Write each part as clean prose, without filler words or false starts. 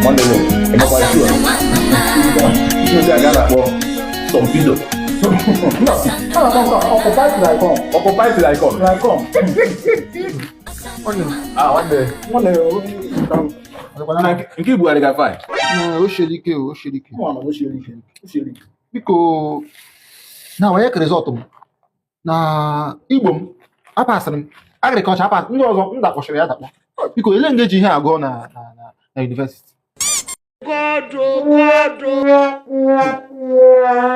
Nwanne m, ịmakwa sure. Ndị a ga na-akpọ Sọmpido. A na-akpọ nke a, occupy till I come. Occupy till I come. Till I come. Ah, nwanne. Nwanne, Na nke Ibugharị ga fine. Na o siri ike, o siri ike. mụ ama na o siere ike. O siere ike. Biko, na WAEC result m na Igbo m apasịrị m, agriculture apas, ndị ọzọ m dakpọchiri ya dakpọ. Biko, ele nga eji ihe agụọ na university.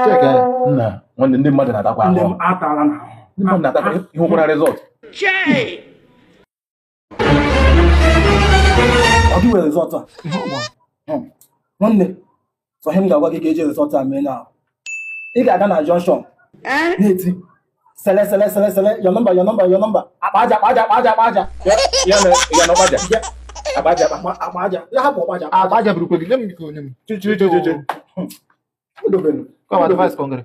Check ya. Nna, nwanne, ndị mmadụ na-atakwa Ndị ahụ. m atala na Ndị mmadụ na-atakwa ihe ụkwara result. Ọ gị were result a. Nwanne, sọ ihe m ga-agwa gị ka eji result a mee na ị ga-aga na junction na-eti sele sele sele sele, your number, your number, your number, akpa aja, akpa aja, akpa aja, akpa aja. Ya mere, ya na ọgbaja. Akpa aja, akpa. Akpa aja ya, hapụ ọkpa aja. Akpa aja burukwe gị, nye m, biko, nye m. Chi chi chi chi chi. Edobenu. Come advice kọngịrị.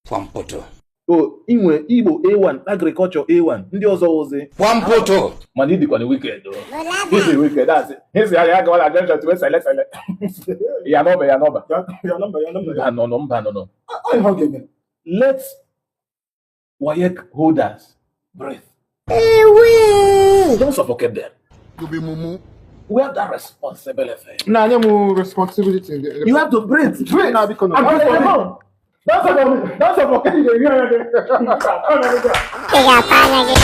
Kwampoto. So, ị nwere Igbo A1, agriculture A1, ndị ọzọ wụzi. Kwampoto. Mana ị dịkwa na wicked. This is wicked. That's it. His ya ya gawa na junction tiwe sele sele. Ya n'ọba, ya n'ọba. Your number, your number. Mba nọ nọ, mba nọ nọ. Ọ ihe ọ ga-eme. Let WAEC holders breathe. Don't suffocate them. You be mumu. We have that responsibility. Na nye m responsibility. You have to breathe. Breathe. Na biko, no. And breathe for me. Don't suffocate. Don't suffocate. Ị ga-apa anya gị.